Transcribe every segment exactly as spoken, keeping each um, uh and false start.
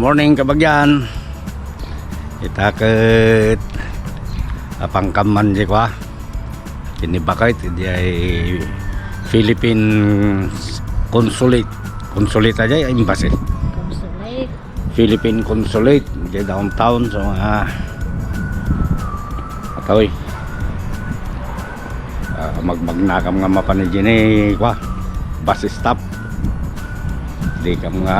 Morning, kabagyan. Ita ket apangkamman di kua. Kini bakay ti diay Philippine Consulate. Consulate a diay, embassy. Consulate. Philippine Consulate di downtown. So, ah, atoy. Ah, magmagnakam nga mapan idiay ni kua, bus stop. Dikam nga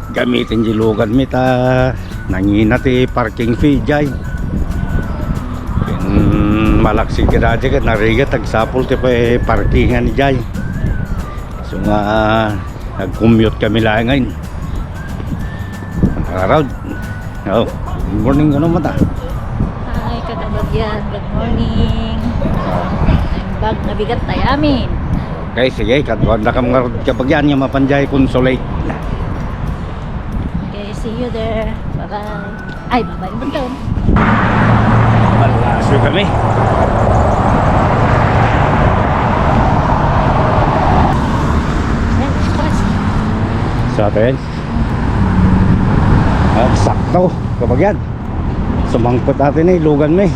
aggamiten di luganmi ta nangina ti parking fee idiay. Ken malaksid ka dadi ket narigat, agsapul ti pa-, parkingan idiay. So nga, nag-commute kami laengen. Proud. Oh, good morning kuno mata. Hi, kakabagyan. Good morning. Ang bag nabigat tayo amin. Okay, sige, kaduan na kam nga kabagyan nga mapan diay Consulate. Okay, see you there. Bye-bye. Ay, bye-bye. Balaso kami. Sa atin? Ah, sakto, kabagyan. Sumangkot atin eh, luganmi.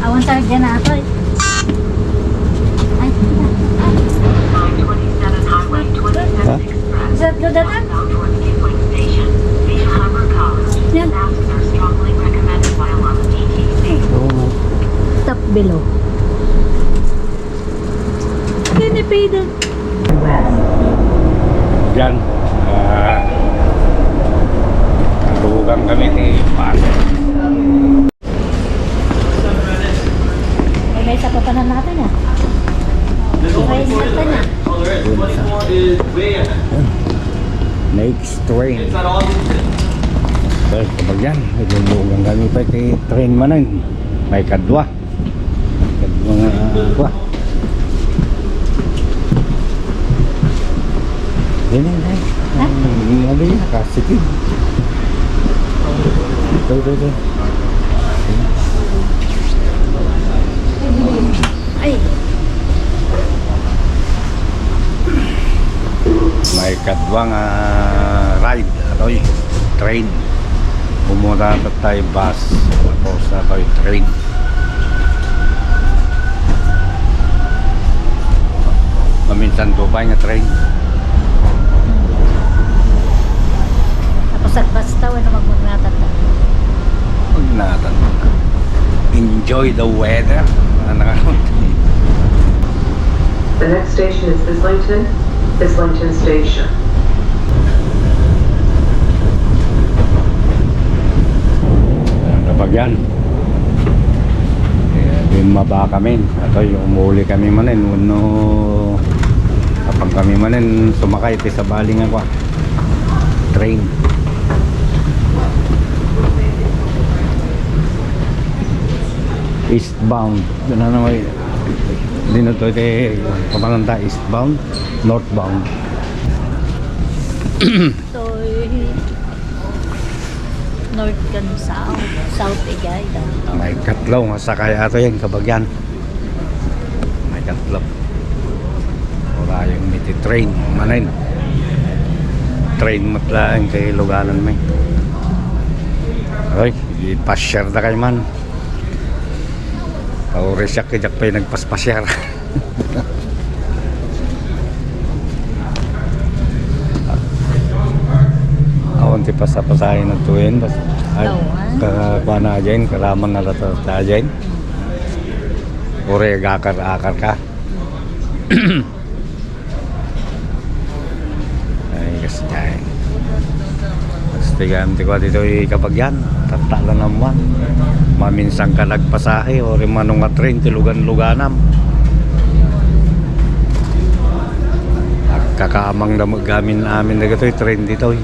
Awan sa dyan na ito eh. Ay, ay. Ha? Sa dyan na? Yan. Oo. Stop below. Can you pay the Yan. Ah, lugan kami ni Pare. May, may isa pa pala natin, ah. May isa pa na. Yan. Next train. Well, kabagyan, naglugan kami pa ti train manen. May kadwa. Kadwa nga, ah, kwa. Yan, yan, yan. Ha? Ang, ano yun? Kasikid. Ito, ito, ito. Ay. May kadwa nga ride, atoy, train. Umuna tayo bus, tapos atoy train. Maminsan to pa nga train. Tapos agbasta, wala magmagnatan na. Magnatan na. Enjoy the weather. Ano nga? The next station is Islington, Islington Station. Ayan, kapag yan. Eh, di mabaka min. Ato yung umuli kami manen, wenno apang kami manen, sumakay ti sabali nga kwa. Train. Eastbound. Doon na naman. Dino to, iti, papananta, eastbound, northbound. Ito'y north kan south. South, igay, downtown. May katlo nga sakay ato yan, kabagyan. May katlo. Wala yung miti train, manen. Train matlaang kay luganan may. Ay, ipasyar na kay man. Pauri siya, kajak pa'y nagpaspasyar. Awan ti pasapasahin na tuwin, bas-, ay, Awan. Ka-, kuwan na dyan, karaman na rata dyan. Uri, agakar-akar ka. Ay, kas-, ay. Kas tigam ti kua ditoy Kabagyan, tatta la naman. Maminsan ka nagpasahe, o rimano nga train, ti lugan-luganam. Agkakamang da met gamin amin dagitoy train ditoy.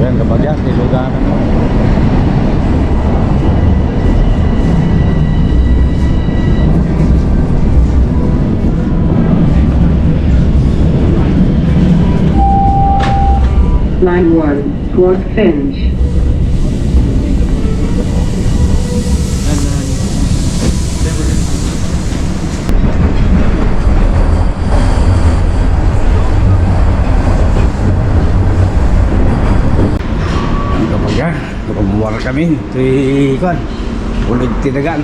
Yan, Kabagyan, ti luganan mo. Line one, Fort Finch. Muar kami ti kuan. Uleg ti dagan.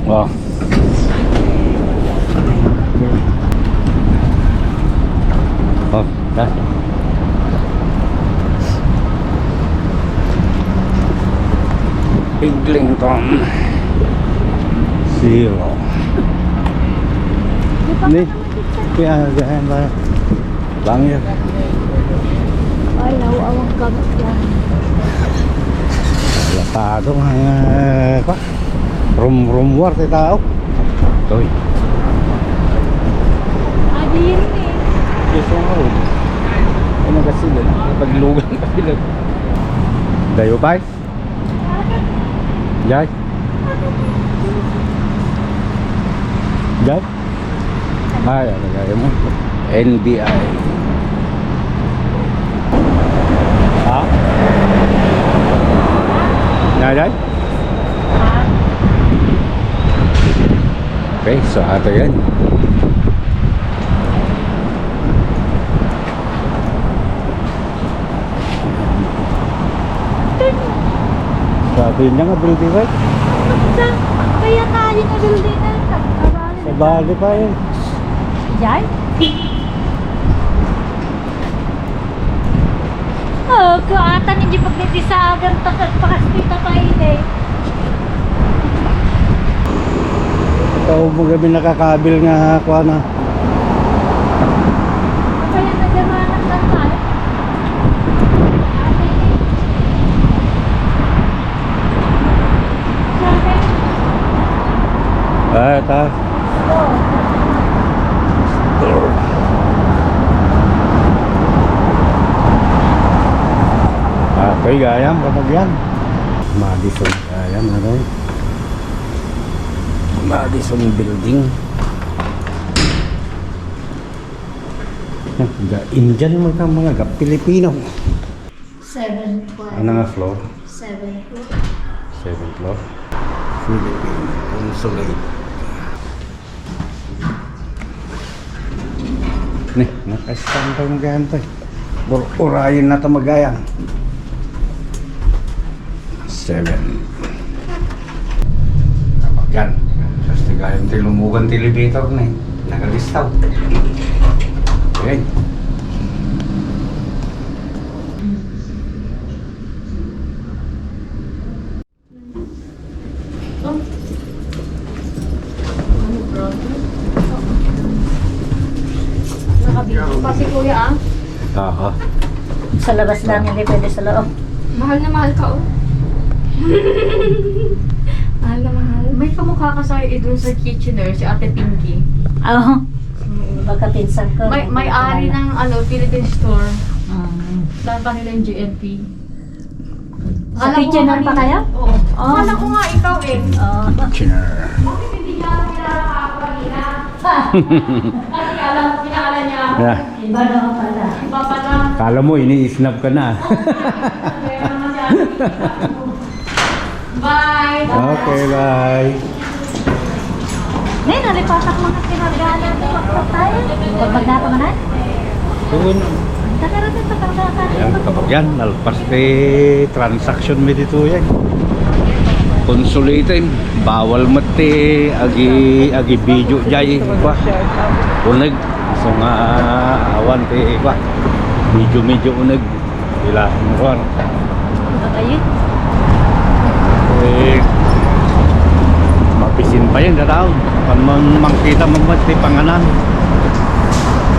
Oh. Oh, da. Eglinton. Zero. Ni, kaya, kaya ba? Bangir. Ay, nawaw ang gamit yan. Latado nga, eh, kwa. Rum-, rumwar ti tao. Toy. Adi yun eh. Yes, ang room. Ano kasi yun? Paglugan pa sila. Dayo pa eh. Jay? Jay? Ay, ano gaya mo? N B I. Ha? Na, Jay? Okay, so ato yan. Sabi niya nga building, right? Sa, kaya tayo na building na. Sa bali pa yun. Yan? Oh, kuatan hindi pagkatisagan, takagpakas kita pa ini. Ito mo kami nakakabil nga kuha na. Kaya nagdamanak lang tayo. Ah, ta. Ah, kay gayam, kapag yan. Madison, gayam, ano? Madison Building. Ga Indian mo ka mga ga Pilipino. Seven floor. Ano nga floor? Seven floor. Seventh floor. Philippine Consulate. Ni, naka-stand tayo magayan tayo. Ur-, urayin na tayo magayan. Seven. Kapag yan. Tapos tigayan tayo lumugan ti elevator na eh. Nagalistaw. Okay. Nakabidyo pa si Kuya, ah. Aha. Sa labas lang, hindi pwede sa loob. Mahal na mahal ka, oh. Mahal na mahal. May kamukha ka sa idol sa Kitchener, si Ate Pinky. Oo. Baka pinsan ko. May, may-ari ng, ano, Philippine Store. Mm. Planta nila yung G N P. Sa Kitchener pa kayo? Oo. Oh. Akala ko nga ikaw eh. Oh. Kitchener. Bakit hindi niya ako kilala kahapon kanina? Kasi alam, kilala niya ako. Yeah. Iba na ka pala. Iba pala. Kala mo, ini-snap ka na. Oo, kaya naman siya. Bye. Okay, bye. Ngayon, nalipatak mga kinagana. Pagpagdata man ay? Doon. Ang takarata, takarata. Ayan, kapag yan, nalpas ti transaction mi dito yan. Consolidated, bawal met ti agi, agi video jay, kwa. Uneg, so nga, awan ti, kwa. Medyo, medyo uneg. Ila, kuwan. Ano kayo? Eh, mapisin pa yan, dadaw. Kan mang, mangkita mo ba, ti panganan?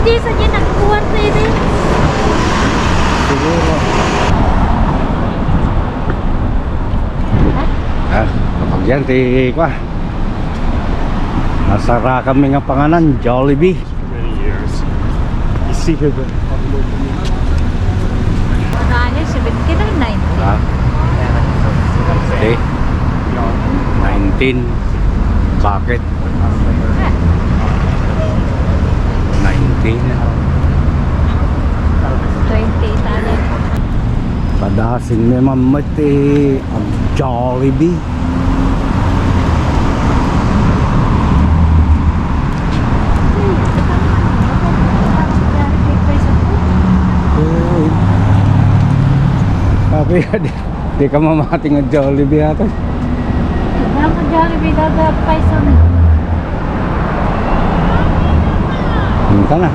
Hindi, sa dyan, nagkuhan sa ito. Siguro. Ha? Ah, kapag yan, ti, kwa. Nasara kami nga panganan, Jollibee. Many years. You see here the Ano niya, seventeen or nineteen? Ha? Okay. Nineteen. Bakit? Ah. Nineteen. Twenty tayo. Padasin ni Mama ti ag-Jollibee. Di, di ka mamati nga Jollibee ato. Wala ka Jollibee, daga paiso na. Punta na.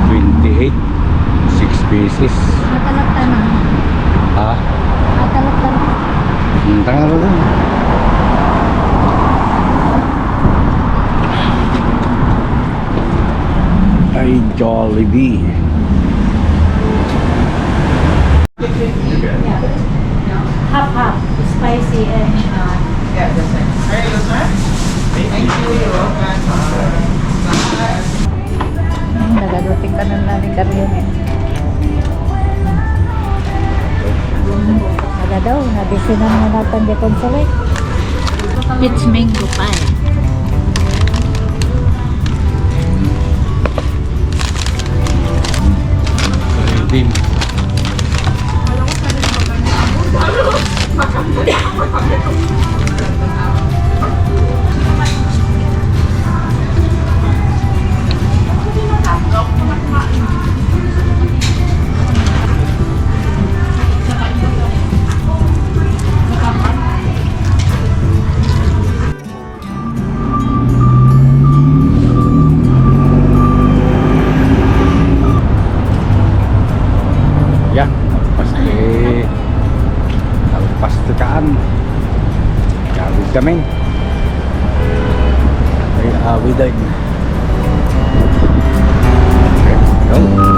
Twenty-eight, six pieces. Matalata na. Ha? Matalata na. Punta na rin. Ay, Jollibee. Half, half. Spicy and, uh, yeah, the same. Thank you. You're welcome. Bye. Hmm, nagaduting ka na na ni Karyon eh. Aga daw, nabisinan nga natan di Consulate. Peach mango pie. Cream. Ya, pas ti, pas ti kaan. Gawid kami. Ay, awid ay. Go.